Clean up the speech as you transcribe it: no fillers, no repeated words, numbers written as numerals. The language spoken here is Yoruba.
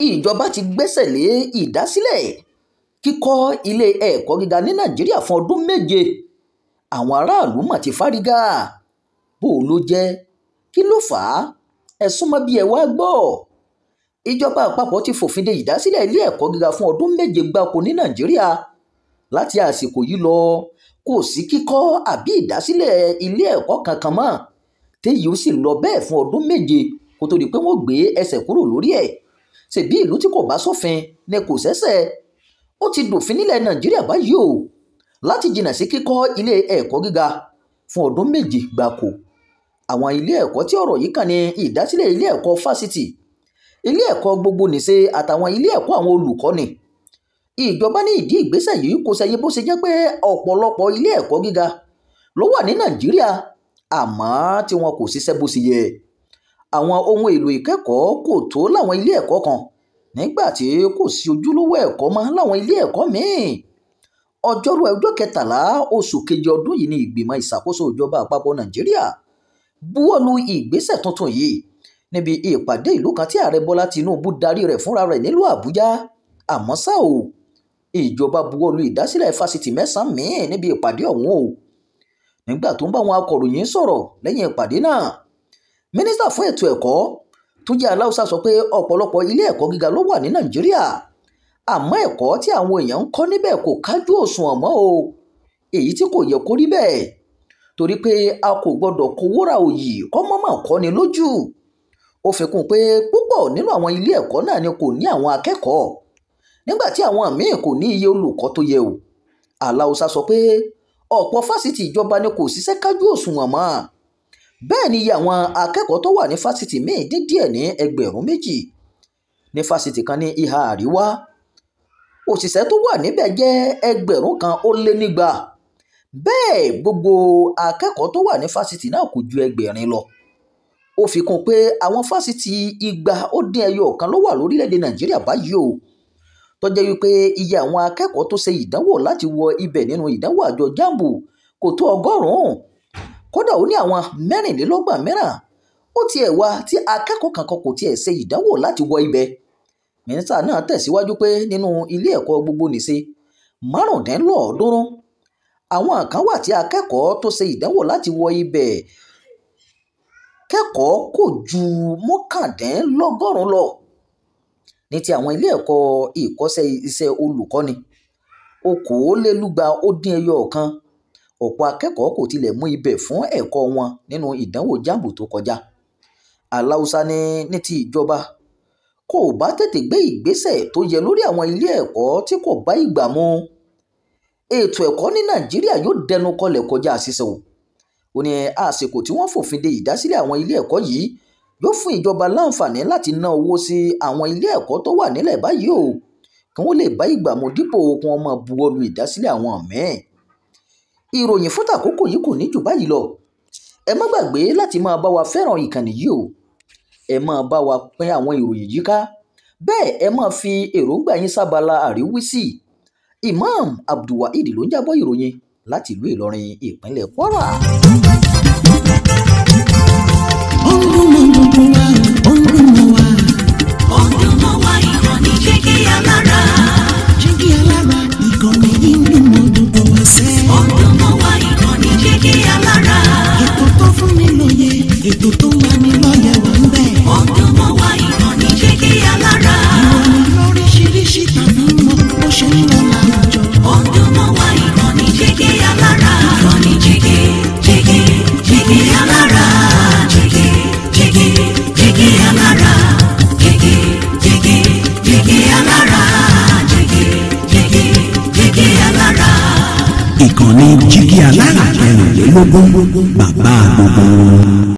Ìjọba ti gbẹ́sẹ̀ lé ìdásílẹ̀ kíkọ́ ilé ẹ̀kọ́ gíga ní Nàìjíríà fún ọdún 7. Àwọn aráàlú mà ti fárígá. Bó ló jẹ́? Kí ló fà á? Ẹ súnmọ́ bí ẹ wá gbọ́. Ìjọba àpapọ̀ ti fòfin de ìdásílẹ̀ ilé ẹ̀kọ́ gíga fún ọdún 7 gbáko ní Nàìjíríà. Láti àsìkò yìí lọ, kò sí kíkọ́ àbí ìdásílẹ̀ ilé ẹ̀kọ́ kankan mọ́. Téyìí ó sì lọ bẹ́ẹ̀ fún ọdún 7 kó tó di pé wọ́n gbé ẹsẹ̀ kúrò lórí ẹ̀. Ṣèbí ìlú tí kò bá sófin ni kò sẹ́sẹ̀. Ó ti dòfin nílẹ̀ Nàìjíríà báyìí o láti jìnnà sí kíkọ́ ilé ẹ̀kọ́ gíga fún ọdún 7 gbáko. Àwọn ilé ẹ̀kọ́ tí ọ̀rọ̀ yìí kàn ní ìdásílẹ̀ ilé ẹ̀kọ́ fásitì, ilé ẹ̀kọ́ gbogbonìṣe àtàwọn ilé ẹ̀kọ́ àwọn olùkọ́ni. Ìjọba ní ìdí ìgbésẹ̀ yìí kò ṣẹ̀yìn bó ṣe jẹ́ pé ọ̀pọ̀lọpọ̀ ilé ẹ̀kọ́ gíga ló wà ní Nàìjíríà àmọ́ tí wọn kò ṣiṣẹ́ bó ṣe yẹ. Àwọn ohun èlò ìkẹ́kọ̀ọ́ kò tó láwọn ilé ẹ̀kọ́ kan nígbà tí kò sí ojúlówó ẹ̀kọ́ mọ́ láwọn ilé ẹ̀kọ́ míì. Ọjọ́rú ọjọ́ 13 oṣù kejì ọdún yìí ni ìgbìmọ̀ ìṣàkóso ìjọba àpapọ̀ Nàìjíríà buwọ́lu ìgbésẹ̀ tuntun yìí níbi ìpàdé ìlú kan tí ààrẹ Bọ́lá Tinubu darí rẹ̀ fúnra rẹ̀ nílùú Àbújá. Àmọ́ ṣá o, ìjọba buwọ́lu ìdásílẹ̀ fásitì 9 míì níbi ìpàdé ọ̀hún o. Nígbà tó ń bá àwọn akọ̀ròyìn sọ̀rọ̀ lẹ́yìn ìpàdé náà, mínísítà fún ètò ẹ̀kọ́ Túnjí Aláùsá sọ pé ọ̀pọ̀lọpọ̀ ilé ẹ̀kọ́ gíga ló wà ní Nàìjíríà, àmọ́ ẹ̀kọ́ tí àwọn èèyàn ń kọ́ níbẹ̀ kò kájú òṣùwọ̀n mọ́ o, èyí tí kò yẹ kó rí bẹ́ẹ̀ torí pé a kò gbọ́dọ̀ kówó ra òyì kọ́ mọ́mọ́ kọ́ni lójú. Ó fi kún pé púpọ̀ nínú àwọn ilé ẹ̀kọ́ náà ni kò ní àwọn akẹ́kọ̀ọ́ nígbà tí àwọn míì kò ní iye olùkọ́ tó yẹ o. Aláùsá sọ pé ọ̀pọ̀ fásitì ìjọba ni kò ṣiṣẹ́ kájú òṣùwọ̀n mọ́. Bẹ́ẹ̀ ni iye àwọn akẹ́kọ̀ọ́ tó wà ní fásitì míì dín díẹ̀ ní 2,000. Ní fásitì kan ní ìhà àríwá, òṣìṣẹ́ tó wà níbẹ̀ jẹ́ 1,200. Bẹ́ẹ̀ gbogbo akẹ́kọ̀ọ́ tó wà ní fásitì náà kò ju 800 lọ. Ó fi kún pé àwọn fásitì 201 ló wà lórílẹ̀‐èdè Nàìjíríà báyìí o, tó jẹ́ wípé iye àwọn akẹ́kọ̀ọ́ tó ṣe ìdánwò láti wọ ibẹ̀ nínú ìdánwò àjọ JAMB kò tó 100. Kódà ó ní àwọn 24 mìíràn ó tiẹ̀ wá tí akẹ́kọ̀ọ́ kankan kò tiẹ̀ ṣe ìdánwò láti wọ ibẹ̀. Mínísítà náà tẹ̀síwájú pé nínú ilé ẹ̀kọ́ gbogbonìṣe 325, àwọn kan wà tí akẹ́kọ̀ọ́ tó ṣe ìdánwò láti wọ ibẹ̀ kẹ́kọ̀ọ́ kò ju 99 lọ. Ní ti àwọn ilé ẹ̀kọ́ ìkọ́ṣẹ́ iṣẹ́ olùkọ́ni, 201, ọ̀pọ̀ akẹ́kọ̀ọ́ kò tilẹ̀ mú ibẹ̀ fún ẹ̀kọ́ wọn nínú ìdánwò JAMB tó kọjá. Aláùsá ní ti ìjọba kò bá tètè gbé ìgbésẹ̀ tó yẹ lórí àwọn ilé ẹ̀kọ́ tí kò bá ìgbà mu, ètò ẹ̀kọ́ ní Nàìjíríà yóò dẹnu kọlẹ̀ kọjá sísọ. Ó ní àsìkò tí wọ́n fòfin de ìdásílẹ̀ àwọn ilé ẹ̀kọ́ yìí yóò fún ìjọba láǹfààní láti ná owó sí àwọn ilé ẹ̀kọ́ tó wà nílẹ̀ báyìí o, kí wọ́n lè bá ìgbà mu dípò kí wọ́n máa buwọ́lu ìdásílẹ̀ àwọn míì. Ìròyìn fún tàkókò yìí kò ní jù báyìí lọ. Ẹ má gbàgbé láti máa bá wa fẹ́ràn ìkànnì yìí o. Ẹ máa bá wa pín àwọn ìròyìn yìí ká. Bẹ́ẹ̀ ẹ máa fi èròǹgbà yín sábala àríwísí. Imam Abdulwaheed ló ń jábọ̀ ìròyìn láti ìlú Ìlọrin, ìpínlẹ̀ Kwara. Ó ń dún mọ́ gbogbo wa, ó ń dún mọ́ wa. Ó ń dún mọ́ wa, ìkànnì Jígí Alára. Jígí Alára, ìkànnì yìí ń dún mọ́ gbogbo wa sẹ́. Ó ń dún mọ́ wa, ìkànnì Jígí Alára. Ètò tó fún ni lóye, ètò tó ń lani lọ́yẹ̀ wà ń bẹ̀. Ó ń dún mọ́ wa, ìkànnì Jígí Alára. Ìròyìn lóríṣiríṣi tàbí mọ́ bó ṣe ń lọ láwùjọ. Ó ń dún mọ́ wa, ìkànnì Jígí Alára. Ìkànnì Jígí, Jígí, Jígí Alára. Jígí, Jígí, Jígí Alára. Jígí, Jígí, Jígí Alára. Jígí, Jígí, Jígí Alára. Ìkànnì Jígí Alára 24 bàbá gbogbo.